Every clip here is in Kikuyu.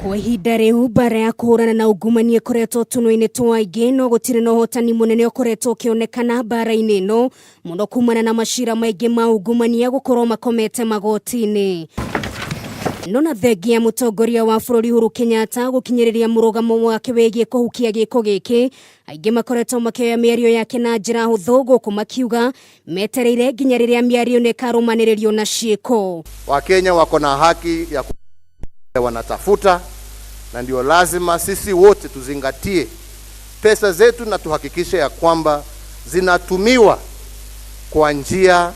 Kwa ihinda rĩu mbara ya kũhũrana na ungumania ĩkoretwo tũnua-inĩ twa aingĩ, no gũtirĩ na ũhotani mũnene ũkoretwo ũkĩonekana mbara-inĩ ĩno, mũno kumana na macira maingĩ ma ungumania gũkorwo makomete magoti-inĩ. No na thengia ya mũtongoria wa bũrũri Uhuru Kenyatta gũkinyĩrĩria mũrũgamo wake wĩgiĩ kũhukia gĩko gĩkĩ, aingĩ makoretwo makĩoya mĩario yake na njĩra hũthũ, gũkũ makiuga metereire nginya rĩrĩa mĩario ĩno ĩkarũmanĩrĩrio na ciĩko. Wakenya wako na haki ya wanatafuta, na ndio lazima sisi wote tuzingatie pesa zetu na tuhakikishe ya kwamba zinatumiwa kwa njia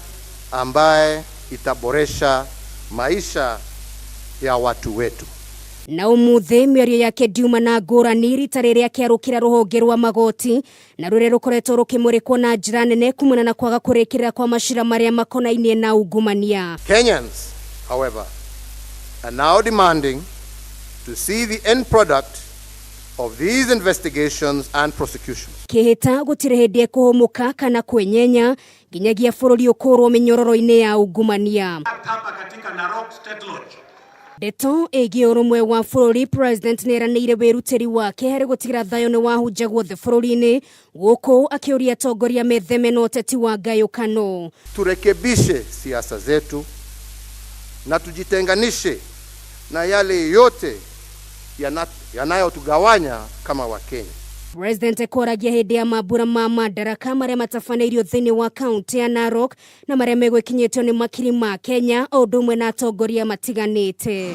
ambaye itaboresha maisha ya watu wetu. Na ũmũthĩ mĩario yake ndiuma na ngũrani rita rĩrĩa akĩarũkĩra rũhonge rwa magoti, na rũrĩa rũkoretwo rũkĩmũrĩkwo na njĩra nene kumana na kwaga kũrĩkĩrĩra kwa macira marĩa makonainie na ungumania. Kenyans, however, are now demanding to see the end product of these investigations and prosecutions. Kĩhĩta gũtirĩ hĩndĩ ekũhũmũka kana kwenyenya nginyagia bũrũri ũkũrwo mĩnyororo-inĩ ya ungumania. Hapa katika Narok State Lodge. Ndeto ĩgiĩ ũrũmwe wa bũrũri, President nĩeranĩire wĩrutĩri wake harĩ gũtigĩra thayũ nĩ wahunja guothe bũrũri-inĩ, gũkũ akĩũria atongoria metheme na ũteti wa ngayũkano. Turekebishe siasa zetu na tujitenganishe na yale yote yanayotugawanya kama Wakenya. President kwaragia hĩndĩ ya mambura ma Madaraka marĩa matabanĩirio thĩinĩ wa kaunti ya Narok na marĩa megwĩkinyĩtio nĩ makiri ma Kenya o ũndũ ũmwe na atongoria matiganĩte.